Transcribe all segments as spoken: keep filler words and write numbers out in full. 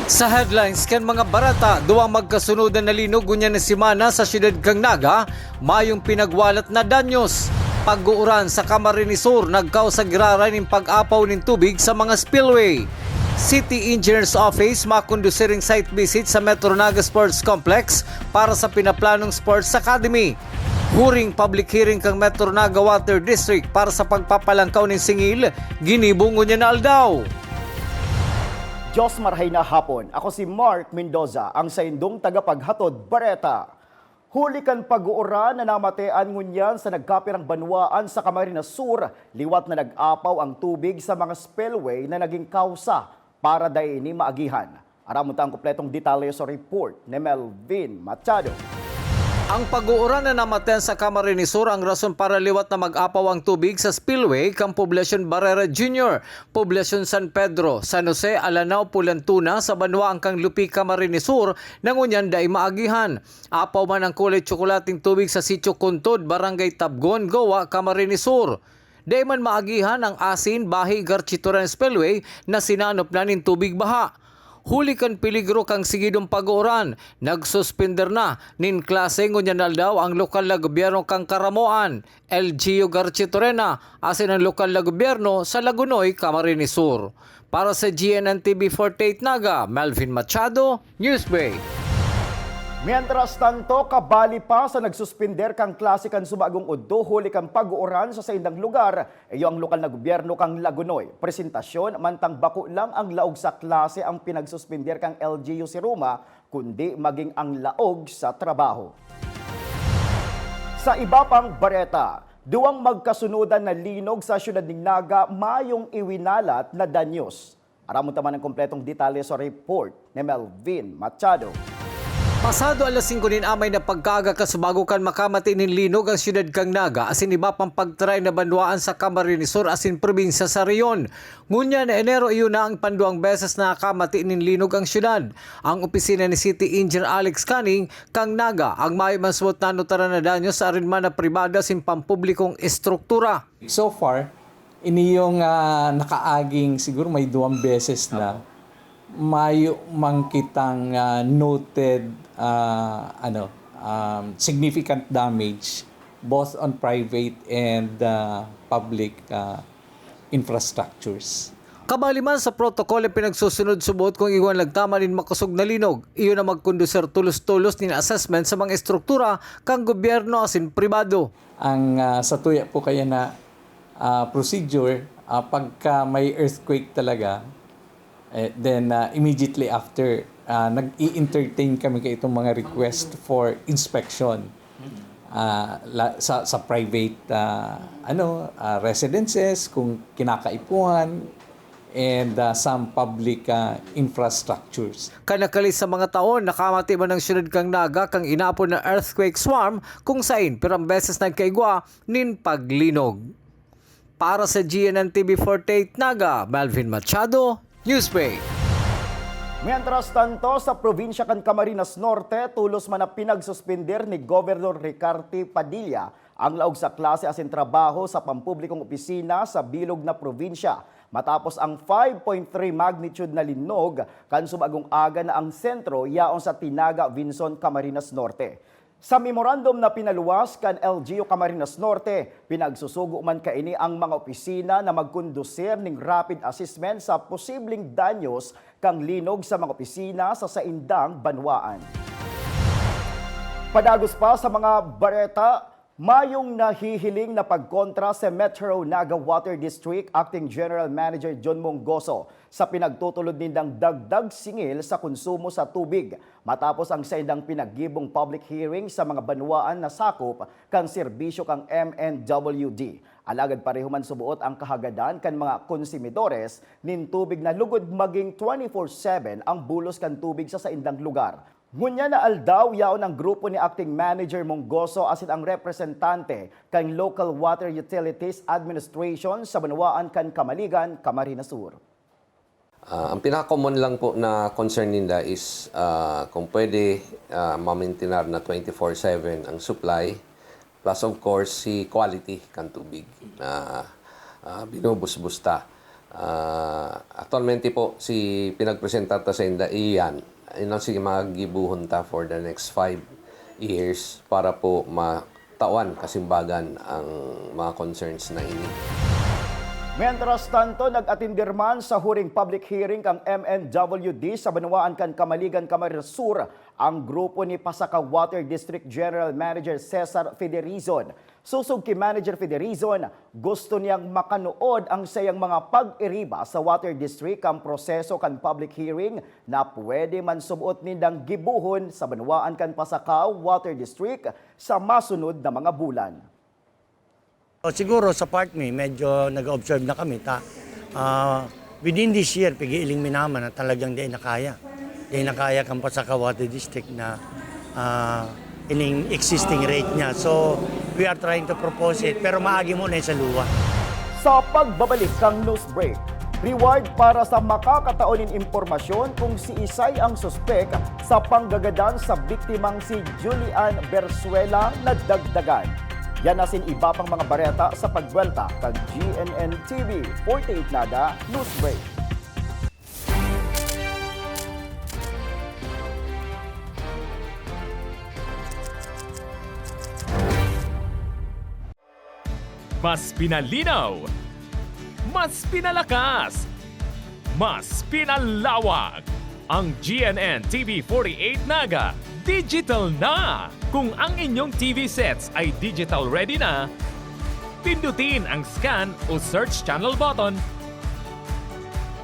Sa headlines kan mga bareta, duwang magkasunodan na linog ngunyan na semana sa siyudad kan Naga, mayong pinagwalat na danyos. Pag-uuran sa Camarines Sur nagkausa giraray nin pag-apaw nin tubig sa mga spillway. City Engineers Office makondusiring site visit sa Metro Naga Sports Complex para sa pinaplanong Sports Academy. Huring public hearing kan Metro Naga Water District para sa pagpapalangkaw nin singil, ginibo ngunyan na aldaw. Diyos marhay na hapon. Ako si Mark Mendoza, ang saindong tagapaghatod bareta. Huli kan pag-uuran na namatean ngunyan sa nagkapirang banwaan sa Camarines Sur, liwat na nag-apaw ang tubig sa mga spillway na naging kausa para dai ini maagihan. Aramon ta ang kompletong detalye sa report ni Melvin Machado. Ang pag-uuran na namatean sa Camarines Sur ang rason para liwat na mag-apaw ang tubig sa spillway kan Poblacion Barrera Junior, Poblacion San Pedro, San Jose, Alanao, Pulantuna, sa banwaan kan Lupi, Camarines Sur, na ngunyan dai maagihan. Apaw man ang kulay tsokolating tubig sa Sitio Kuntod, Barangay Tabgon, Goa, Camarines Sur. Dai man maagihan ang asin, bahi, Garchitoren Spillway na sinanop na nin tubig baha. Huli kan peligro kan sigidong pag-uuran, nagsuspender na nin klase ngunyan na aldaw ang lokal na gobyerno kan Caramoan, L G U Garchitorena, asin ang lokal na gobyerno sa Lagonoy, Camarines Sur. Para sa G N N T V forty-eight Naga, Melvin Machado, Newsbay. Mientras tanto, kabali pa sa nagsuspender kan klase kan subagong udto huli kan pag-uuran sa saindang lugar, iyo ang lokal na gobyerno kan Lagonoy. Presentasyon, mantang bako lang ang laog sa klase ang pinagsuspender kan L G U Siruma, kundi magin ang laog sa trabaho. Sa iba pang bareta, duwang magkasunodan na linog sa siyudad nin Naga mayong iwinalat na danyos. Aramon ta man ang kompletong detalye sa report ni Melvin Machado. Pasado alas singko nin amay na pagkaaga kasubago kan makamati nin linog ang siyudad kan Naga asin iba pang pagtaray na banwaan sa Camarines Sur asin probinsya sa Rion. Ngunyan na Enero, iyo na ang panduwang beses na nakamati nin linog ang siyudad. Ang opisina ni City Engineer Alex Canning kan Naga ang mayo man suot na nanotaran na danyo sa arin man na pribado asin pampublikong estruktura. So far, ini yung, ah, nakaaging siguro may duwang beses na mayo man kitang, ah, noted, ah, ano, um, significant damage both on private and, ah, public, ah, infrastructures. Kabali man sa protocol ang pinagsusunod subot kung igwa nagtama nin makosog na linog, iyo na magkondusir tolos-tolos nin assessment sa mga estruktura kan gobyerno asin pribado. Ang, ah, satuya po kaya na, ah, procedure, ah, pagka may earthquake talaga, eh, then, ah, immediately after, ah, nag-i-entertain kami kaitong mga request for inspection. Ah, la-, sa, sa private, ah, ano, ah, residences, kung kinakaipuhan, and, ah, some public, ah, infrastructures. Kan nakalis sa mga taon, nakamati man ang siyudad kan Naga kan inapod na earthquake swarm, kung sain pirang beses nagkaigwa nin paglinog. Para sa G N N T V forty-eight Naga, Melvin Machado, Newsbay. Mientras tanto, sa probinsya kan Camarines Norte, tolos man na pinagsuspender ni Gobernador Ricarte Padilla ang laog sa klase asin trabaho sa pampublikong opisina sa bilog na probinsya, matapos ang five point three magnitude na linog kan subagong aga na ang sentro yaon sa Tinaga, Vinson, Camarines Norte. Sa memorandum na pinaluwas kan L G U Camarines Norte, pinagsusugo man kaini ang mga opisina na magkondusir ning rapid assessment sa posibleng danyos kan linog sa mga opisina sa saindang banwaan. Padagos pa sa mga bareta, mayong nahihiling na pagkontra sa Metro Naga Water District Acting General Manager John Mongoso sa pinagtutulod nindang dagdag singil sa konsumo sa tubig, matapos ang saindang pinaggibong public hearing sa mga banwaan na sakop kan serbisyo kan M N W D. Alagad pareho man suboot ang kahagadan kan mga konsumidores nin tubig na lugod magin twenty-four seven ang bulos kan tubig sa saindang lugar. Ngunyan na aldaw, yaon ang grupo ni Acting Manager Mongoso asin ang representante kan Local Water Utilities Administration sa banwaan kan Camaligan, Camarines Sur. Ah, ang pinaka-common lang po na concern ninda is, ah, kung pwede, ah, mamintinar na twenty-four seven ang supply, plus of course, si quality kan tubig na, ah, binubusbus ta. Ah, aktualmente po, si pinagpresentar ta sainda iyan, iyan ang sige magibohon ta for the next five years para po matawan kasimbagan ang mga concerns na ini. Mientras tanto, nag-atindir man sa huring public hearing kan M N W D sa banwaan kan Camaligan, Camarines Sur, ang grupo ni Pasacao Water District General Manager Cesar Federizon. Sosog ki Manager Federizon, gusto niyang makanood ang saiyang mga pag-iriba sa Water District kan proseso kan public hearing na pwede man subot nindang gibohon sa banwaan kan Pasacao Water District sa masunod na mga bulan. O, siguro sa part mi, medyo nag-observe na kami ta, ah, within this year, pigiiling mi naman na talagang di na kaya. Di na kaya kan Pasacao Water District na, ah, ining existing rate niya. So, we are trying to propose it, pero maagi muna yung sa luwa. Sa pagbabalik kang news break, reward para sa makakataon nin impormasyon kung siisay ang suspek sa panggagadan sa biktimang si Julian Bersuela na dagdagan. Yan asin iba pang mga bareta sa pagbuwelta kan G N N T V forty-eight Naga News Break. Mas pinalinaw, mas pinalakas, mas pinalawak. Ang G N N T V forty-eight Naga digital na! Kung ang inyong T V sets ay digital ready na, pindutin ang scan o search channel button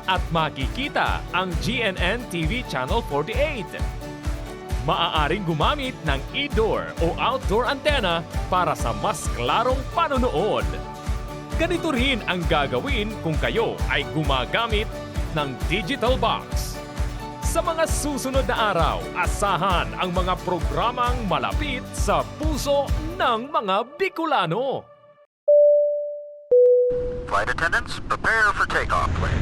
at makikita ang G N N T V Channel forty-eight. Maaaring gumamit ng indoor o outdoor antenna para sa mas klarong panonood. Ganito rin ang gagawin kung kayo ay gumagamit ng digital box. Sa mga susunod na araw, asahan ang mga programang malapit sa puso ng mga Bicolano. Flight attendants, prepare for takeoff, please.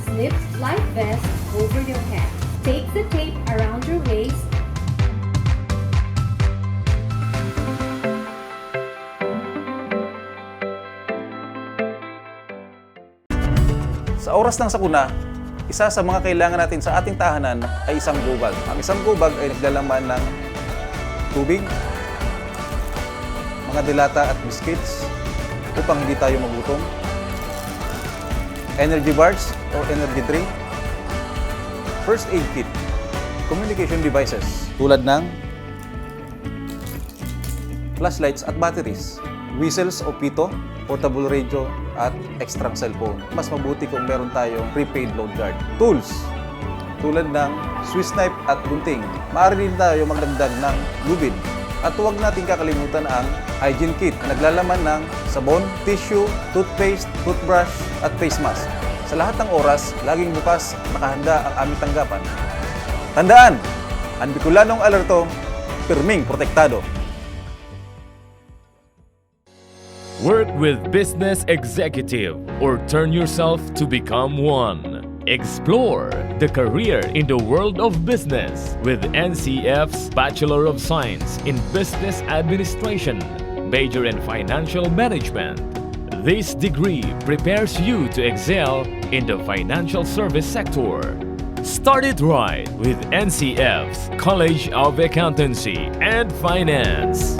Slip life vest over your head. Take the tape around your waist. Sa oras ng sakuna, isa sa mga kailangan natin sa ating tahanan ay isang gobag. Ang isang gobag ay naglalaman ng tubig, mga delata at biscuits upang hindi tayo magutom, energy bars or energy drink, first aid kit, communication devices tulad ng flashlights at batteries, whistles o pito, portable radio, at extrang cellphone. Mas mabuti kung meron tayong prepaid load guard. Tools, tulad ng Swiss knife at gunting. Maaari din tayo magdagdag ng lubid. At huwag nating kakalimutan ang hygiene kit na naglalaman ng sabon, tissue, toothpaste, toothbrush, at face mask. Sa lahat ng oras, laging bukas, nakahanda ang aming tanggapan. Tandaan, ang Bicolanong alerto, pirming protektado. Work with business executive or turn yourself to become one. Explore the career in the world of business with N C F's Bachelor of Science in Business Administration, major in Financial Management. This degree prepares you to excel in the financial service sector. Start it right with N C F's College of Accountancy and Finance.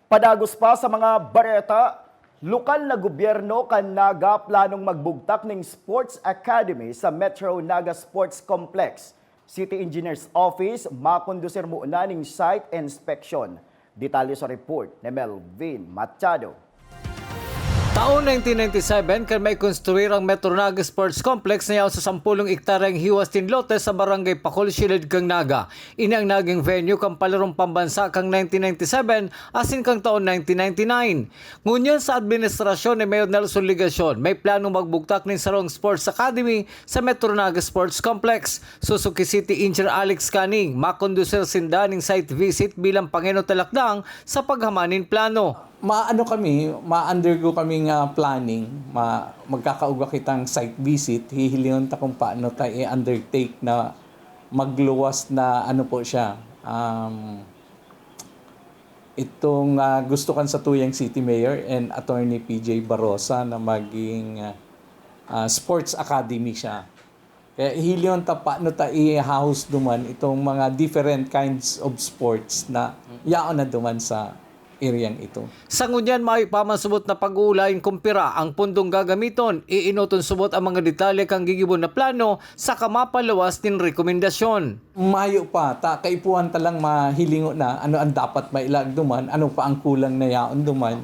Padagos pa sa mga bareta, lokal na gobyerno kan Naga planong magbugtak ning Sports Academy sa Metro Naga Sports Complex. City Engineers Office makondusir muna ning site inspection. Detalye sa report ni Melvin Machado. Taon nineteen ninety-seven, kan maikonstruir ang Metro Naga Sports Complex na yaon sa sampulong ektaryang hiwas nin lote sa Barangay Pacol, siyudad kan Naga. Ini ang naging venue kan palarong pambansa kan nineteen ninety-seven asin kan taon nineteen ninety-nine. Ngunyan, sa administrasyon ni Mayor Nelson Legacion, may planong magbugtak nin sarong sports academy sa Metro Naga Sports Complex. Sosog ki City Engineer Alex Canning, makondusir sinda nin site visit bilang pangenot na lakdang sa paghaman nin plano. Maano kami, ma-undergo kami nga planning, ma-, magkakaugwa kitang site visit, hihilingon ta kung paano ta i-undertake na magluwas na ano po siya, um, itong, ah, gusto kan satuyang City Mayor and Attorney P J Barosa na maging, ah, ah, sports academy siya. Kaya hihilingon ta paano ta i-house duman itong mga different kinds of sports na yaon na duman sa areang ito. Sa ngunyan, mayo pa man subot na pag-uulayan kung pira ang pundong gagamiton. Iinoton subot ang mga detalye kan gigibo na plano saka mapaluwas nin rekomendasyon. Mayo pa, ta kaipuhan ta lang mahilingo na ano ang dapat mailag duman, ano pa ang kulang na yaon duman,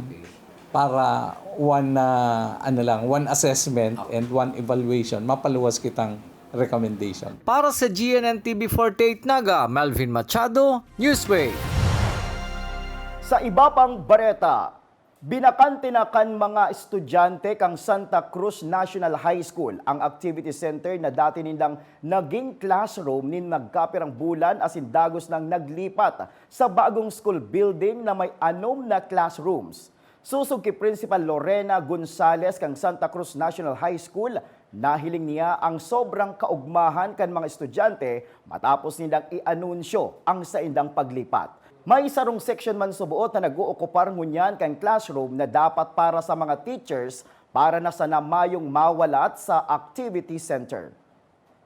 para one, ah, ano lang, one assessment and one evaluation, mapaluwas kitang recommendation. Para sa G N N T V forty-eight Naga, Melvin Machado, Newsbreak. Sa iba pang bareta, binakante na kan mga estudyante kan Santa Cruz National High School ang activity center na dati nindang naging classroom nin nagkapirang bulan asin dagos nang naglipat sa bagong school building na may anom na classrooms. Sosog ki Principal Lorena Gonzalez kan Santa Cruz National High School, nahiling niya ang sobrang kaugmahan kan mga estudyante matapos nindang i-anunsyo ang saindang paglipat. May sarong section man suboot na nag-ookupar ngunyan kan classroom na dapat para sa mga teachers para na sana mayong mawalat sa activity center.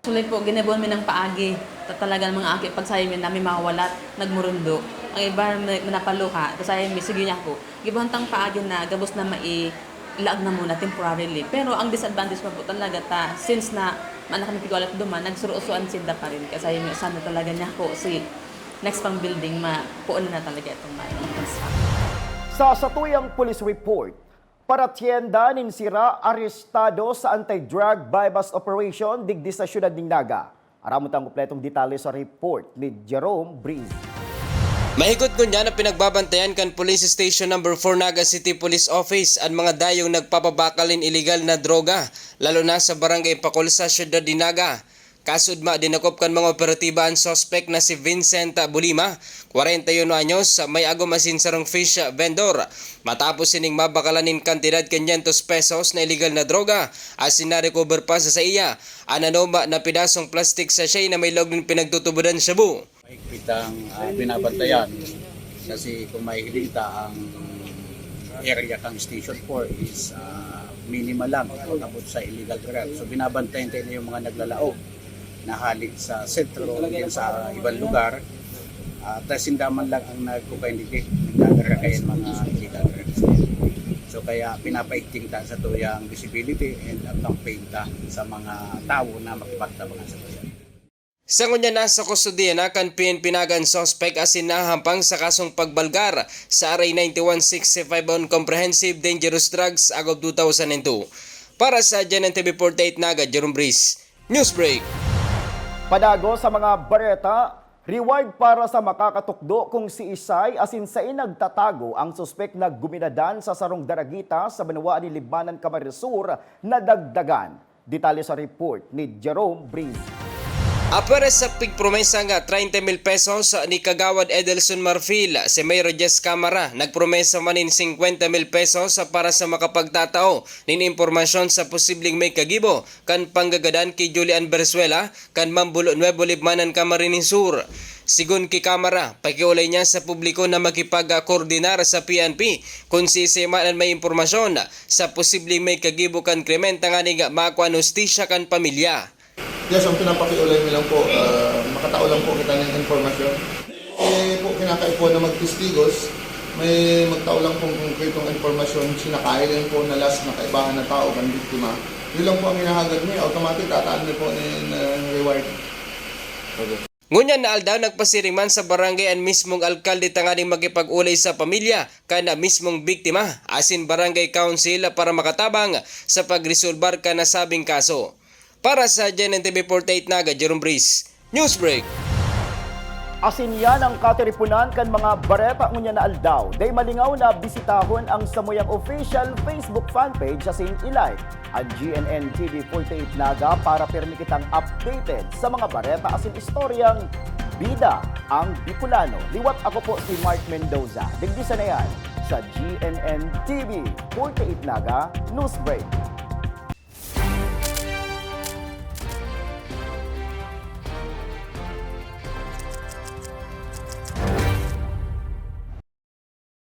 Actually po, ginibuhan mi nang paagi. Ta-, talagang mga aki, pag sayo mi na may mawalat, nagmurundo. Ang iba, may, napaluha. Ta sayo mi, sige niya ako. Gibuhan tang paagi na gabos na mai-, ilaag na muna temporarily. Pero ang disadvantage pa po talaga ta, since na maana kami tigwalat duman, nagsurusuan sinda pa rin. Kaya sayo mi, sana talaga niya ako si next pang building, ma-, puon na talaga itong may construct. Sa satuyang police report, paratyenda nin sira arestado sa anti-drug buy-bust operation digdi sa siyudad nin Naga. Aramon ta an kompletong detalye sa report ni Jerome Breeze. Mahigod ngunyan na pinagbabantayan kan Police Station Number four Naga City Police Office an mga dayong nagpapabakal nin iligal na droga, lalo na sa Barangay Pacol sa siyudad nin Naga. Kasudma, dinakop kan mga operatiba an suspek na si Vincent Bulima, kwarenta y uno anyos, may agom asin sarong fish vendor. Matapos sining mabakalan nin kantidad kanientos pesos na iligal na droga, asin na-recover pa sa saiya an anom na pidasong plastic sachet na may laog nin pinagtutubodan shabu. Mahigpit ang, ah, binabantayan. Kasi kung mahihiling ta, ang area kang Station four is, ah, minimal lang, pag-abot sa illegal drugs. So, binabantayan tayo na yung mga naglalaog na hali sa sentro o din sa ibang lugar. Ah, ta sinda man lang ang nagkukain dito, nagdadala kayo ng mga illegal drugs. So, kaya pinapaigting ta sa tuyang visibility and ang campaign ta sa mga tao na makipagtabangan sa tuyang. Sa ngunyan, nasa kustodiya na kan P N P Naga an suspek asin nahahampang sa kasong pagbalgar sa R A ninety-one sixty-five on Comprehensive Dangerous Drugs Act of two thousand and two. Para sa G N N T V forty-eight Naga, Jerome Breeze, Newsbreak. Padagos sa mga bareta, reward para sa makakatukdo kung siisay asin sain nagtatago ang suspek na guminadan sa sarong daragita sa banwaan nin Libmanan, Camarines Sur, nadagdagan. Detalye sa report ni Jerome Breeze. Apwera sa pigpromesa nga treinta mil pesos ni Kagawad Edelson Marfil, si Mayor Jess Camara nagpromesa man nin singkwenta mil pesos para sa makapagtatao nin impormasyon sa posibleng may kagibo kan panggagadan ki Julian Berzuela kan Mambulo Nuevo, Libmanan, Camarines Sur. Sigon ki Camara, pakiolay niya sa publiko na makipagkoordinar sa P N P kun siisay man an may impormasyon sa posibleng may kagibo kan krimen tanganing makua an hustisya kan pamilya. Yes, ang pinapakiolay mi lang po, ah, makatao lang po kita nin impormasyon. Eh, po, kinakaipuhan na magtestigos, may magtao lang pong konkretong impormasyon, sinakay lang po na last na kaibahan na tao, kan biktima. Yun lang po ang hinahagad mi, automatic, tataan mi po nin, ah, reward. Okay. Ngunyan na aldaw, nagpasiring man sa barangay an mismong alkalde tanganing makipag-olay sa pamilya kan mismong biktima asin barangay council para makatabang sa pagresolbar kan nasabing kaso. Para sa G N N T V forty-eight Naga, Jerome Breeze, Newsbreak. Asin yan ang katiripunan kan mga bareta ngunyan na aldaw. Dai malingaw na bisitahon ang samuyang official Facebook fanpage asin i-like an G N N T V forty-eight Naga para pirmi kitang updated sa mga bareta asin istoryang bida ang Bicolano. Liwat ako po si Mark Mendoza. Digdi sa na yan sa G N N T V forty-eight Naga Newsbreak.